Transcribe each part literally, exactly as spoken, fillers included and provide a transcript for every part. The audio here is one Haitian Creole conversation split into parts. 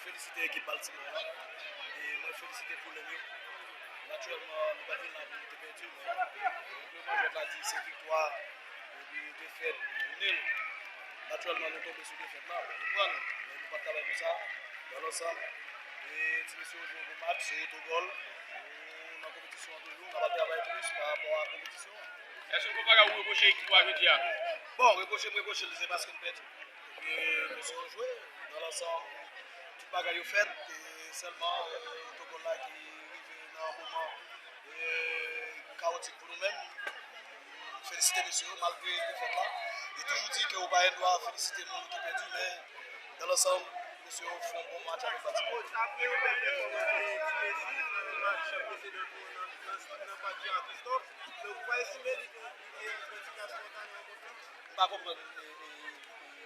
Felisite ekip Baltimore la. E mwen felisite Fulham yo. Natirèlman, nou pa t vin la pou nou te pèdi, men regleman jwèt la di se viktwa, epi defèt, nil. Natirèlman, nou tonbe sou defèt la. Nou pran l, men nou pa t travay pou sa. Nan lansanm, e ti mesye yo jwe yon bon match, se otogòl. Nou nan konpetisyon an toujou, n ap travay plis pa rapò a konpetisyon an. Èske w gen bagay ou repwoche ekip ou a jodi a? Bon, repwoche m repwoche l, se paske n pèdi. Epi, mesye yo jwe, nan lansanm, tout bagay yo fèt, e sèlman, e, otogòl la ki rive nan yon moman, e, kawotik pou nou menm. Felisite mesye yo, malgre defèt la. Li toujou di ke ou pa gen dwa felisite moun ki pèdi, men nan lansanm, mesye yo fè yon bon match avèk Baltimore. Apre yon bèl pèfòmans de Ti Messi nan match presedan nou nan, nan, nan Pati a Kristòf, men ou pa estime li te, li te yon ti gason talè nan kont lan? M pa konprann, e, e,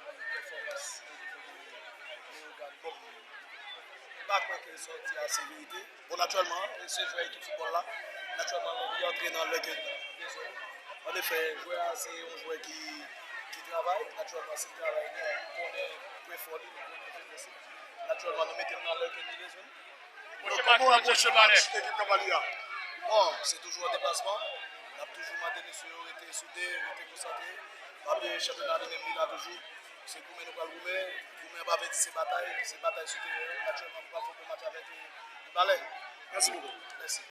e, pèfòmans e nivo de Leogane. Bon, m pa kwè ke sa w di a se verite. Bon, natirèlman, se jwè ekip foutbòl la. Natirèlman, li antre nan lè ke li bezwen. Annefè, jwè a se yon jwè ki, ki travay. Natirèlman, si l travay, nou konnen pwen fò li, nou konnen feblès li. Natirèlman, nou mete l nan lè ke li bezwen. Donk, kòman w apwoche match ekip Kanpali a? Bon, se toujou an deplasman. N ap toujou mande mesye yo rete soude, rete konsantre. Pa bliye chanpyona li menm li la toujou. Se goumen nou pral goumen. Goumen an pa vle di se batay, se batay sou teren. Aktyèlman, nou pral fè yon bon match avèk, e, Mibalè. Mèsi bokou. Mèsi.